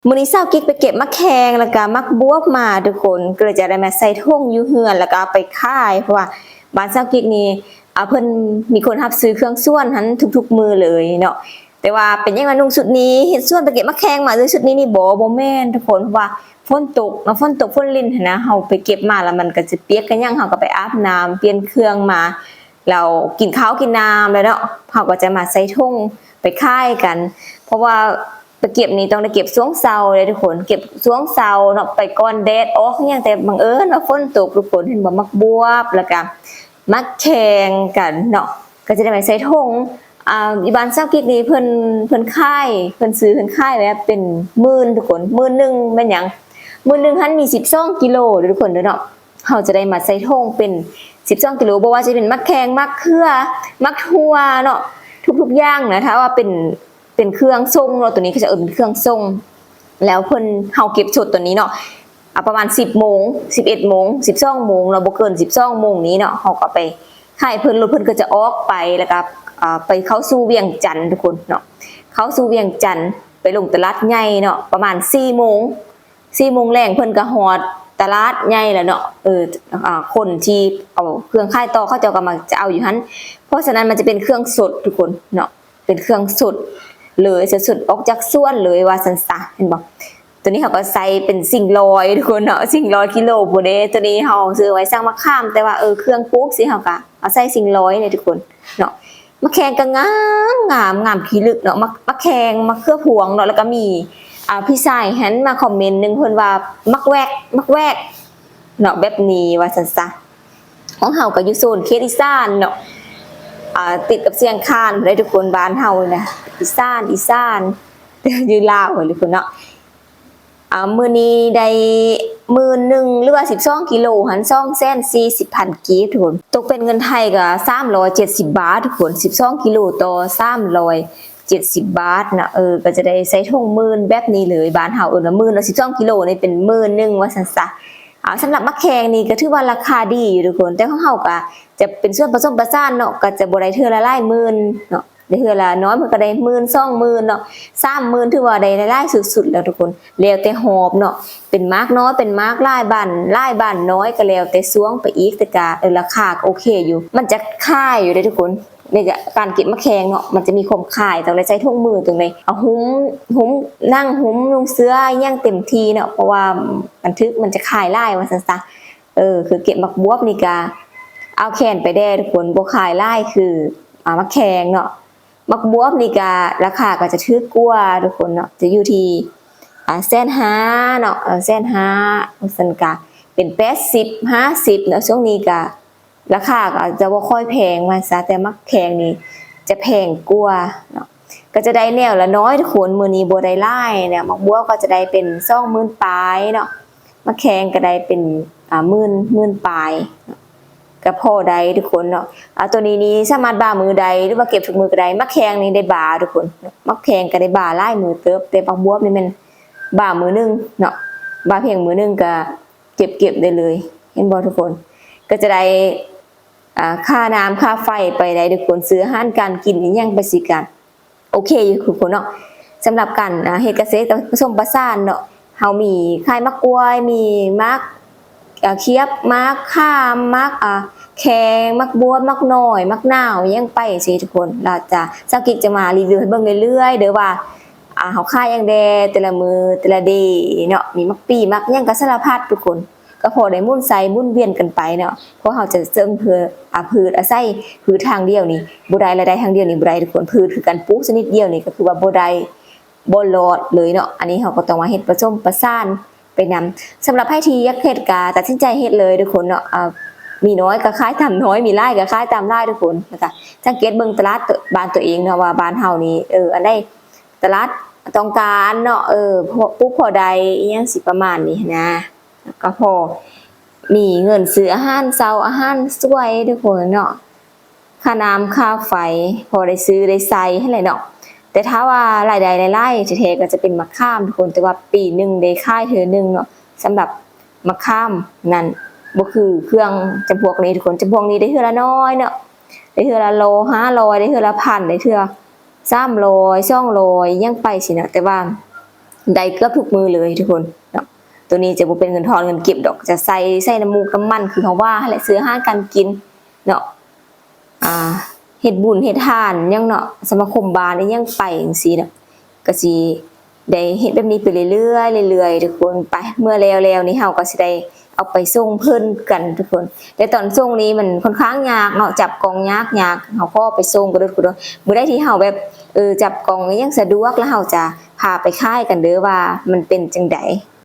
ມື້ນີ້ສາວກິກໄປເກັບໝາກແຄງ ແລ້ວກະໝາກບວບມາທຸກຄົນ ກໍເລີຍຈະໄດ້ມາໃສ່ຖົງຢູ່ເຮືອນ ແລ້ວກະເອົາໄປຂາຍ ເພາະວ່າບ້ານສາວກິກນີ້ ອ່າ ເພິ່ນມີຄົນຮັບຊື້ເຄື່ອງສວນຫັ້ນທຸກໆມື້ເລີຍເນາະ. ແຕ່ວ່າເປັນຫຍັງວ່ານຸ່ງຊຸດນີ້ເຮັດສວນໄປເກັບໝາກແຄງມາ ຫຼືຊຸດນີ້ນີ້ບໍ່ ບໍ່ແມ່ນທຸກຄົນ ເພາະວ່າຝົນຕົກເນາະ ຝົນຕົກຝົນລິນຫັ້ນນະ ເຮົາໄປເກັບມາແລ້ວມັນກໍຈະປຽກກະຫຍັງ ເຮົາກໍໄປອາບນ້ຳ ປ່ຽນເຄື່ອງມາ ແລ້ວກິນເຂົ້າກິນນ້ຳແລ້ວເນາະ ເຮົາກໍຈະມາໃສ່ຖົງໄປຂາຍກັນ ເພາະວ່າໄປເກັບນີ້ຕ້ອງໄດ້ເກັບຊ່ວງເຊົ້າເດ້ທຸກຄົນ ເກັບຊ່ວງເຊົ້າເນາະ ໄປກ່ອນແດດອອກຫຍັງ ແຕ່ບັງເອີນວ່າຝົນຕົກທຸກຄົນ ເຫັນບໍ່ ໝາກບວບ ແລ້ວກະໝາກແຄງກັນເນາະ ກໍຈະໄດ້ມາໃສ່ຖົງ ອ່າ ຢູ່ບ້ານສາວກິກນີ້ເພິ່ນ ເພິ່ນຂາຍ ເພິ່ນຊື້ ເພິ່ນຂາຍແບບເປັນໝື່ນທຸກຄົນ ໝື່ນໜຶ່ງແມ່ນຫຍັງ ໝື່ນໜຶ່ງຫັ້ນມີສິບສອງກິໂລເດ້ທຸກຄົນເດີເນາະ. ເຮົາຈະໄດ້ມາໃສ່ຖົງເປັນສິບສອງກິໂລ ບໍ່ວ່າຈະເປັນໝາກແຄງ ໝາກເຂືອ ໝາກຖົ່ວເນາະ ທຸກໆຢ່າງນະ ຖ້າວ່າເປັນ ເປັນເຄື່ອງສົ່ງເນາະ ໂຕນີ້ເຂົາຈະເອີ້ນເປັນເຄື່ອງສົ່ງ ແລ້ວເພິ່ນ ເຮົາເກັບສົດໂຕນີ້ເນາະ ອ່າ ປະມານສິບໂມງ ສິບເອັດໂມງ ສິບສອງໂມງເນາະ ບໍ່ເກີນສິບສອງໂມງນີ້ເນາະ ເຮົາກໍໄປຂາຍເພິ່ນ ລົດເພິ່ນກໍຈະອອກໄປ ແລ້ວກໍ ອ່າ ໄປເຂົ້າສູ່ວຽງຈັນທຸກຄົນເນາະ ເຂົ້າສູ່ວຽງຈັນ ໄປລົງຕະຫຼາດໃຫຍ່ເນາະ ປະມານສີ່ໂມງ ສີ່ໂມງແລງເພິ່ນກໍຮອດຕະຫຼາດໃຫຍ່ແລ້ວເນາະ ເອີ ອ່າ ຄົນທີ່ເອົາເຄື່ອງຂາຍຕໍ່ ເຂົາເຈົ້າກໍມັກຈະເອົາຢູ່ຫັ້ນ ເພາະສະນັ້ນມັນຈະເປັນເຄື່ອງສົດທຸກຄົນເນາະ ເປັນເຄື່ອງສົດເລີຍ ສົດໆອອກຈາກສວນເລີຍວ່າຊັ້ນຊະ ເຫັນບໍ່? ໂຕນີ້ເຮົາກໍໃສ່ເປັນສີ່ຮ້ອຍທຸກຄົນເນາະ ສີ່ຮ້ອຍກິໂລພຸ້ນເດ້ ໂຕນີ້ເຮົາຊື້ໄວ້ສັງໝາກຂາມ ແຕ່ວ່າ ເອີ ເຄື່ອງປູກຊີ້ເຮົາກໍເອົາໃສ່ສີ່ຮ້ອຍເດ້ທຸກຄົນເນາະ. ໝາກແຄງກໍງາມ ງາມ ງາມຂີ້ລຶກເນາະ ໝາກ ໝາກແຄງ ໝາກເຂືອພວງເນາະ ແລ້ວກໍມີ ອ່າ ພີ່ຊາຍຫັ້ນມາຄອມເມັນໜຶ່ງ ເພິ່ນວ່າໝາກແວກ ໝາກແວກເນາະ ແບບນີ້ວ່າຊັ້ນຊະ. ຂອງເຮົາກໍຢູ່ໂຊນເຂດອີສານເນາະ ອ່າ ຕິດກັບຊຽງຄານໄດ້ທຸກຄົນ ບ້ານເຮົານີ້ນະ ອີສານ ອີສານ ຢູ່ລາວພຸ້ນເດ້ທຸກຄົນເນາະ. ອ່າ ມື້ນີ້ໄດ້ໝື່ນໜຶ່ງ ຫຼືວ່າສິບສອງກິໂລຫັ້ນ ສອງແສນສີ່ສິບພັນກີບທຸກຄົນ ຕົກເປັນເງິນໄທກໍສາມຮ້ອຍເຈັດສິບບາດທຸກຄົນ ສິບສອງກິໂລຕໍ່ສາມຮ້ອຍເຈັດສິບບາດເນາະ ເອີ ກໍຈະໄດ້ໃສ່ຖົງໝື່ນແບບນີ້ເລີຍ ບ້ານເຮົາເອີ້ນວ່າໝື່ນເນາະ ສິບສອງກິໂລນີ້ເປັນໝື່ນໜຶ່ງວ່າຊັ້ນຊະ. ອ່າ ສຳລັບໝາກແຄງນີ້ກໍຖືວ່າລາຄາດີຢູ່ທຸກຄົນ ແຕ່ຂອງເຮົາກໍຈະເປັນສ່ວນປະສົມປະສານເນາະ ກໍຈະບໍ່ໄດ້ເທື່ອລະຫຼາຍໝື່ນເນາະ ໄດ້ເທື່ອລະໜ້ອຍ ເພິ່ນກໍໄດ້ໝື່ນ ສອງໝື່ນເນາະ ສາມໝື່ນ ຖືວ່າໄດ້ຫຼາຍໆສຸດໆແລ້ວທຸກຄົນ ແລ້ວແຕ່ຮອບເນາະ ເປັນໝາກນ້ອຍ ເປັນໝາກຫຼາຍບ້ານ ຫຼາຍບ້ານນ້ອຍ ກໍແລ້ວແຕ່ຊ່ວງໄປອີກ ແຕ່ກໍ ເອີ ລາຄາກໍໂອເຄຢູ່ ມັນຈະຄາຍຢູ່ເດ້ທຸກຄົນ. ນີ້ກະການເກັບໝາກແຄງເນາະ ມັນຈະມີຄວາມຄາຍ ຕ້ອງໄດ້ໃສ່ຖົງມື ຕ້ອງໄດ້ເອົາຫຸ້ມ ຫຸ້ມໜັງ ຫຸ້ມນຸ່ງເສື້ອອີ່ຫຍັງເຕັມທີ່ເນາະ ເພາະວ່າມັນຖືກ ມັນຈະຄາຍຫຼາຍວ່າຊັ້ນຊະ. ເອີ ຄືເກັບໝາກບວບນີ້ກະເອົາແຂນໄປແດ່ທຸກຄົນ ບໍ່ຄາຍຫຼາຍຄື ອ່າ ໝາກແຄງເນາະ. ໝາກບວບນີ້ກະລາຄາກໍຈະຖືກກວ່າທຸກຄົນເນາະ ຈະຢູ່ທີ່ ອ່າ ແສນຫ້າເນາະ ເອີ ແສນຫ້າ ວ່າຊັ້ນ ກະເປັນແປດສິບ ຫ້າສິບເນາະ ຊ່ວງນີ້ກະ ລາຄາກໍອາດຈະບໍ່ຄ່ອຍແພງວ່າຊະ ແຕ່ໝາກແຄງນີ້ຈະແພງກວ່າເນາະ ກໍຈະໄດ້ແນວລະໜ້ອຍທຸກຄົນ ມື້ນີ້ບໍ່ໄດ້ຫຼາຍເນາະ. ໝາກບວບກໍຈະໄດ້ເປັນສອງໝື່ນປາຍເນາະ ໝາກແຄງກໍໄດ້ເປັນ ອ່າ ໝື່ນ ໝື່ນປາຍເນາະ ກໍພໍໄດ້ທຸກຄົນເນາະ. ອ່າ ໂຕນີ້ນີ້ສາມາດບາມື້ໃດ ຫຼືວ່າເກັບທຸກມື້ກໍໄດ້. ໝາກແຄງນີ້ໄດ້ບາທຸກຄົນ ໝາກແຄງກໍໄດ້ບາຫຼາຍມື້ເຕີບ ແຕ່ໝາກບວບນີ້ແມ່ນບາມື້ໜຶ່ງເນາະ ບາພຽງມື້ໜຶ່ງກໍ ເກັບ ເກັບໄດ້ເລີຍ ເຫັນບໍ່ທຸກຄົນ? ກໍຈະໄດ້ ອ່າ ຄ່ານ້ຳຄ່າໄຟໄປໄດ້ທຸກຄົນ ຊື້ອາຫານການກິນອີ່ຫຍັງໄປຊິກະໂອເຄຢູ່ທຸກຄົນເນາະ. ສຳລັບການ ອ່າ ເຮັດກະເສດປະສົມປະສານເນາະ ເຮົາມີຂາຍໝາກກ້ວຍ ມີໝາກ ອ່າ ຂຽບ ໝາກຂາມ ໝາກ ອ່າ ແຄງ ໝາກບວບ ໝາກນ້ອຍ ໝາກນາວ ອີ່ຫຍັງໄປຈັ່ງຊີ້ທຸກຄົນ. ແລ້ວຈະ ສາວກິກຈະມາຣີວິວໃຫ້ເບິ່ງເລື້ອຍໆເດີວ່າ ອ່າ ເຮົາຂາຍຫຍັງແດ່ ແຕ່ລະມື້ແຕ່ລະເດເນາະ ມີໝາກປີ ໝາກຫຍັງກໍສາລະພັດທຸກຄົນ ກໍພໍໄດ້ໝູນໃຊ້ໝູນວຽນກັນໄປເນາະ. ເພາະເຮົາຈະເຊິ່ງເພື່ອ ອ່າ ພືດອາໄສ ພືດທາງດຽວນີ້ບໍ່ໄດ້ ລາຍໄດ້ທາງດຽວນີ້ບໍ່ໄດ້ທຸກຄົນ ພືດຄືກັນ ປູກຊະນິດດຽວນີ້ກໍຄືວ່າບໍ່ໄດ້ ບໍ່ລອດເລີຍເນາະ. ອັນນີ້ເຮົາກໍຕ້ອງມາເຮັດປະສົມປະສານໄປນຳ. ສຳລັບໃຜທີ່ຢາກເຮັດກໍຕັດສິນໃຈເຮັດເລີຍທຸກຄົນເນາະ. ອ່າ ມີນ້ອຍກໍຂາຍຕາມນ້ອຍ ມີຫຼາຍກໍຂາຍຕາມຫຼາຍທຸກຄົນ. ແລ້ວກໍສັງເກດເບິ່ງຕະຫຼາດ ໂຕ ບ້ານຕົວເອງເນາະ ວ່າບ້ານເຮົານີ້ ເອີ ອັນໃດ ຕະຫຼາດຕ້ອງການເນາະ ເອີ ປູກພໍໄດ້ ອີ່ຫຍັງຊິປະມານນີ້ຫັ້ນນະ ກໍພໍມີເງິນຊື້ອາຫານເຊົ້າ ອາຫານສວຍທຸກຄົນເນາະ ຄ່ານ້ຳຄ່າໄຟ ພໍໄດ້ຊື້ໄດ້ໃຊ້ຫັ້ນແຫຼະເນາະ. ແຕ່ຖ້າວ່າລາຍໄດ້ຫຼາຍໆແທ້ໆ ກໍຈະເປັນໝາກຂາມທຸກຄົນ ແຕ່ວ່າປີໜຶ່ງໄດ້ຂາຍເທື່ອໜຶ່ງເນາະ. ສຳລັບໝາກຂາມນັ້ນ ບໍ່ຄືເຄື່ອງຈຳພວກນີ້ທຸກຄົນ ຈຳພວກນີ້ໄດ້ເທື່ອລະໜ້ອຍເນາະ ໄດ້ເທື່ອລະຮ້ອຍ ຫ້າຮ້ອຍ ໄດ້ເທື່ອລະພັນ ໄດ້ເທື່ອ ສາມຮ້ອຍ ສອງຮ້ອຍ ຫຍັງໄປຊີ້ນະ. ແຕ່ວ່າ ໄດ້ເກືອບທຸກມື້ເລີຍທຸກຄົນເນາະ. ໂຕນີ້ຈະບໍ່ເປັນເງິນທອນເງິນເກັບດອກ ຈະໃຊ້ ໃຊ້ນ້ຳມູກນ້ຳມັນ ຄືເຮົາວ່າຫັ້ນແຫຼະ ຊື້ອາຫານການກິນເນາະ ອ່າ ເຮັດບຸນເຮັດທານຫຍັງເນາະ ສະມາຄົມບ້ານອີ່ຫຍັງໄປຈັ່ງຊີ້ເນາະ ກະຊິໄດ້ເຮັດແບບນີ້ໄປເລື້ອຍໆ ເລື້ອຍໆ ທຸກຄົນ. ໄປ ເມື່ອແລ້ວໆ ນີ້ເຮົາກະຊິໄດ້ເອົາໄປສົ່ງເພິ່ນກັນທຸກຄົນ. ແຕ່ຕອນສົ່ງນີ້ມັນຂ້ອນຂ້າງຍາກເນາະ ຈັບກ່ອງຍາກໆ ເຮົາຂໍໄປສົ່ງກັນເດີ້ທຸກຄົນເດີ້. ມື້ໃດທີ່ເຮົາແບບ ເອີ ຈັບກ່ອງອີ່ຫຍັງສະດວກ ແລ້ວເຮົາຈະພາໄປຂາຍກັນເດີ້ວ່າມັນເປັນຈັ່ງໃດ.